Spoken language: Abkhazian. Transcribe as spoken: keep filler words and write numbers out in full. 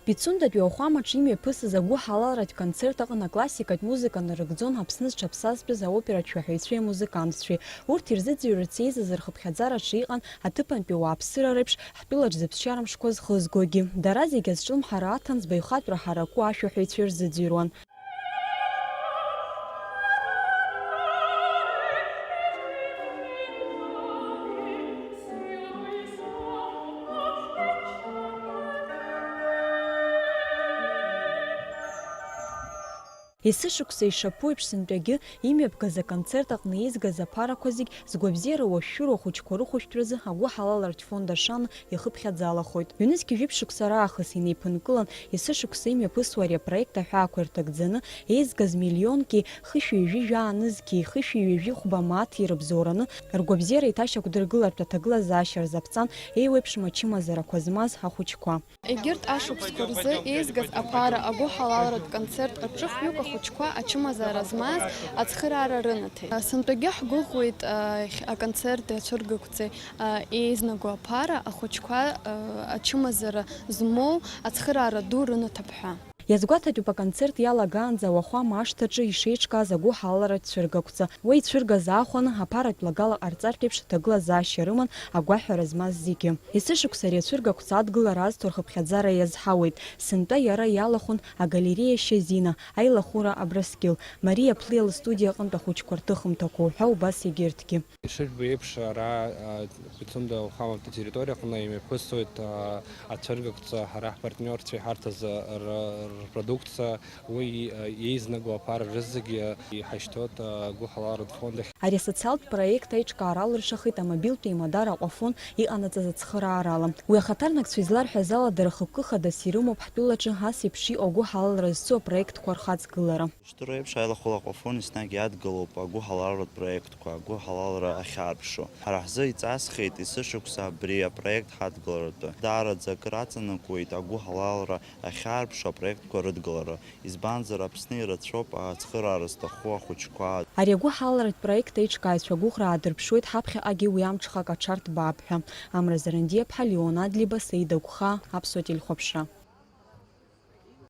Пицундатәи ауахәамаҿ имҩаԥысыз агәыҳалалратә концерт аҟны аклассикатә музыка нарыгӡон Аԥсны зҽаԥсазтәыз аоператә шәаҳәаҩцәеи амузыкантцәеи. Урҭ ирзыӡырҩырц еизаз рхыԥхьаӡараҿы иҟан аҭыԥантәи ауааԥсыра реиԥш ҳтәылаҿ зыԥсшьара мшқәа зхызгогьы. Дара зегьы азҿлымҳара аҭан, збаҩхатәра ҳараку ашәаҳәаҩцәа ирзыӡырҩуан. Есышықәса ишаԥу еиԥш, сынтәагьы имҩаԥгаз аконцерт аҟны еизгаз аԥарақәа зегь згәабзиара уашәшәыроу ахәыҷқәа рыхәышәтәразы агәыҳалалратә фонд Ашана ихыԥхьаӡалахоит. Ҩнызқьи жәиԥшь шықәса раахыс инеиԥынкылан, есышықәса имҩаԥысуа ари апроект аҳәаақәа ирҭагӡаны, еизгаз миллионки хышәи ҩажәи жәаа нызқьи хышәи ҩажәи хәба мааҭи ирыбзоураны, ргәабзиара еиҭашьақәдыргылартә аҭагылазаашьа рзаԥҵан, еиуеиԥшым ачымазарақәа змаз ахәыҷқәа. Егьырҭ ашықәсқәа рзы еизгаз аԥара агәыҳалалратә концерт аҿы хҩык ахәыҷқәа ачымазара змаз ацхыраара рынаҭеит. Сынтәагьы ҳгәыӷуеит, а, х-, аконцерти ацәыргақәҵеи, а, еизнаго аԥара ахәыҷқәа, а, ачымазара змоу ацхыраара ду рынаҭап ҳәа. Иазгәаҭатәуп аконцерт иалагаанӡа ауахәама ашҭаҿы ишеиҿкааз агәыҳалалратә цәыргақәҵа. Уи ицәыргаз аахәаны, аԥаратә лагала ҟарҵартә еиԥш, аҭагылазаашьа рыман агәаҳәара змаз зегьы. Есышықәса ари ацәыргақәҵа адгылара азҭо рхыԥхьаӡара иазҳауеит. Сынтәа иара иалахәын агалереиа Шьазина, аилахәыра Абрыскьыл, Мариа Плиа лыстудиа аҟынтә ахәыҷқәа рҭыхымҭақәа уҳәа убас егьырҭгьы. Ишыжәбо еиԥш, ара, а, Пицунда ауахәаматәи атерриториаҟны имҩаԥысуеит, а, ацәыргақәҵа, ҳара ҳпартниорцәа иҳарҭаз, а, р-, рпродукциа, уи, а, еизнаго аԥара рызегьы, а, иҳашьҭоуп, а, агәыҳалалратә фонд ахь. Ари асоциалтә проект аиҿкаара алыршахеит амобилтә еимадара Аҟәафон иҟанаҵаз ацхыраарала. Уи ахаҭарнакцәа изларҳәаз ала, дара хықәкы хадас ирымоуп ҳтәылаҿы ас еиԥш иҟоу агәыҳалалра зцу апроектқәа рхаҵгылара. Ишдыру еиԥш, аилахәыра Аҟәафон еснагь иадгылоуп агәыҳалалратә проектқәа, агәыҳалалра ахьаарԥшу. Ҳара ҳзы иҵасхеит есышықәса абри апроект ҳадгыларатәы. Даараӡа акыр аҵанакуеит агәыҳалалра ахьаарԥшу апроектқәа рыдгылара, избанзар, Аԥсны ирацәоуп ацхыраара зҭаху ахәыҷқәа. Ари агәыҳалалратә проект аиҿкааҩцәа агәыӷра аадырԥшуеит ҳаԥхьаҟагьы уи амҽхак аҽарҭбаап ҳәа. Амра Зарандиаԥҳа, Леон Адлеиба, Саида Гәхаа, Аԥсуа телехәаԥшра.